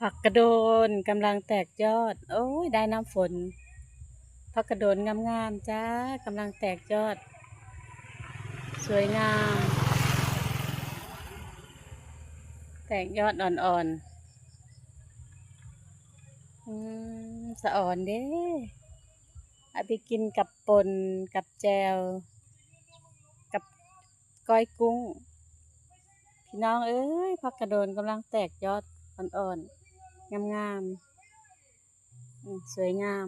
ຜັກກະໂດນກຳລັງແຕກຍອດ. ໂອ້ຍ ໄດ້ນ້ຳຝົນ. ຜັກກະໂດນງາມໆ ຈ້າ, ກຳລັງແຕກຍອດ ສວຍງາມ, ແຕກຍອດອ່ອນໆ. ອືມ ສະອອນເດ້. ເອົາໄປກິນກັບປົ່ນ ກັບແຈ່ວ ກັບກ້ອຍກຸ້ງ. ພີ່ນ້ອງເອີຍ ຜັກກະໂດນກຳລັງແຕກຍອດອ່ອນໆ ງາມໆ ອືມ ສວຍງາມ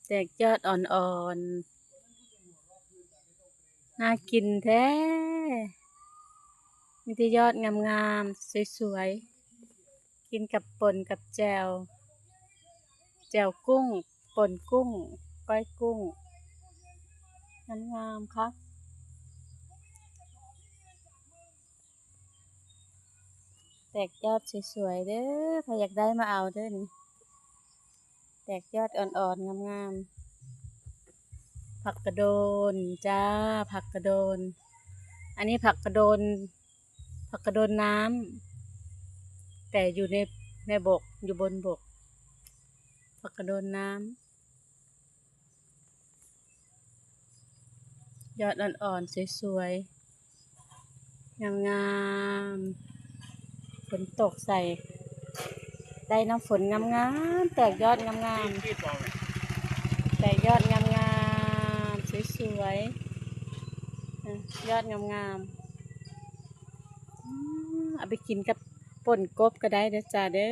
ແຕກຍອດອ່ອນໆ. ໜ້າກິນແທ້ ມີແຕ່ຍອດງາມໆ ສວຍໆ ກິນກັບປົ່ນກັບແຈ່ວ ແຈ່ວກຸ້ງ ປົ່ນກຸ້ງ ກ້ອຍກຸ້ງ ງາມໆ ຄັກ. ແຕກຍອດສວຍໆ ເດີ, ໃຜຢາກໄດ້ມາເອົາເດີນີ້. ແຕກຍອດອ່ອນໆ ງາມໆ. ຜັກກະໂດນຈ້າ, ຜັກກະໂດນ. ອັນນີ້ຜັກກະໂດນ, ຜັກກະໂດນນ້ຳ ແຕ່ຢູ່ໃນ, ໃນບົກ, ຢູ່ບົນບົກ. ຜັກກະໂດນນ້ຳ ຍອດອ່ອນໆ ສວຍໆ ງາມໆ. ຝົນຕົກໃສ່ ໄດ້ນ້ຳຝົນງາມໆ ແຕກຍອດງາມໆ ແຕກຍອດງາມໆ ສວຍໆ ອາ ຍອດງາມໆ. ອືມ ເອົາໄປກິນກັບປົ່ນກົບກໍໄດ້ເດີຈ້າເດີ.